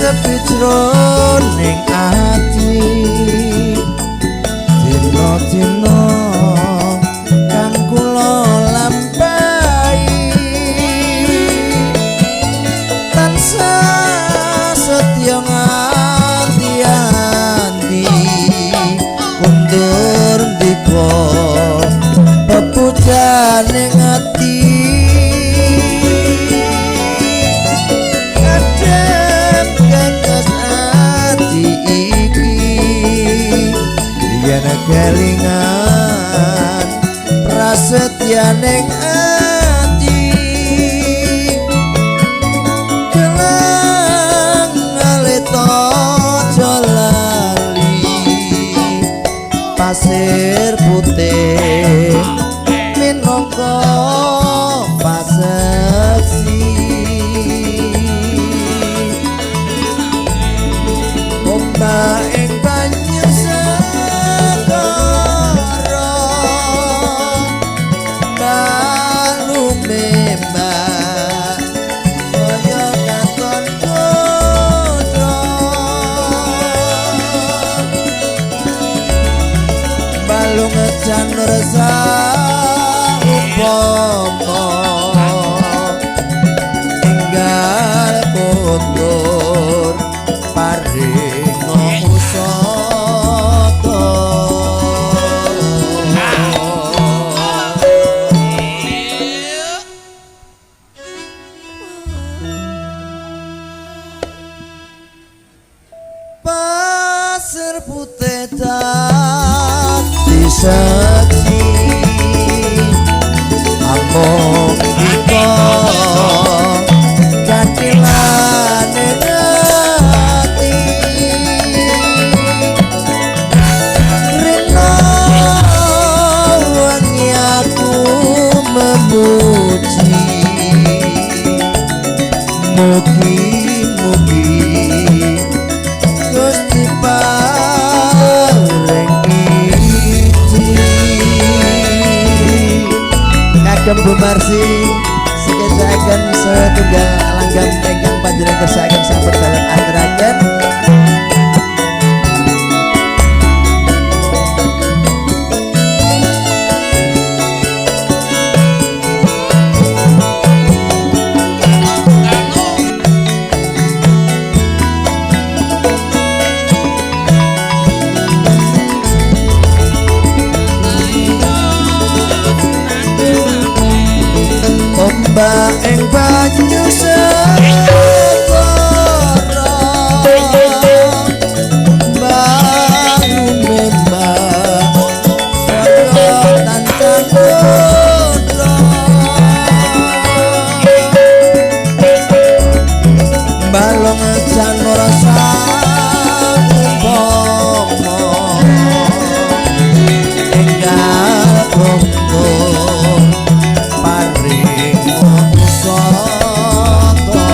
Sepi jroning ati dina-dina kang kula lampahi tansah setya nganti-anti kundur ndika pepujane ati kadem ketes ati iki yen kelingan prasetyaning ati kelang aleta aja lali pasir putih minangka paseksi ombak ing banyu segara malume mbak kaya katon kodro balung janur saumpama enggal kotor paring usaka. Pasir putih dadi saksi amung dika katilane ati rena wengi aku memuji mugi-mugi Gusti paring iji. Kagem Bu Marsi sekecakaken setunggal langgam ingkang panjenengan kersakaken sampun dalem aturaken. Ombak ing banyu segara balume mbak kaya tancang kodro balung janur saumpama enggal kondur paring usaka.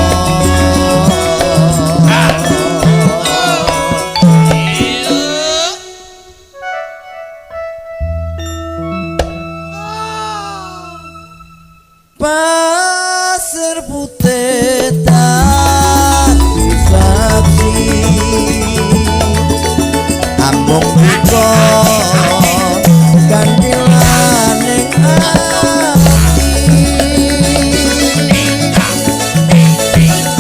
Pasir putih dadi saksi amung dika kandilaning ati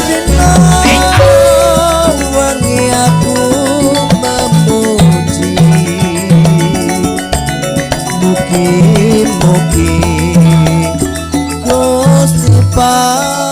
rena wengi aku memuji mugi-mugi Gusti paring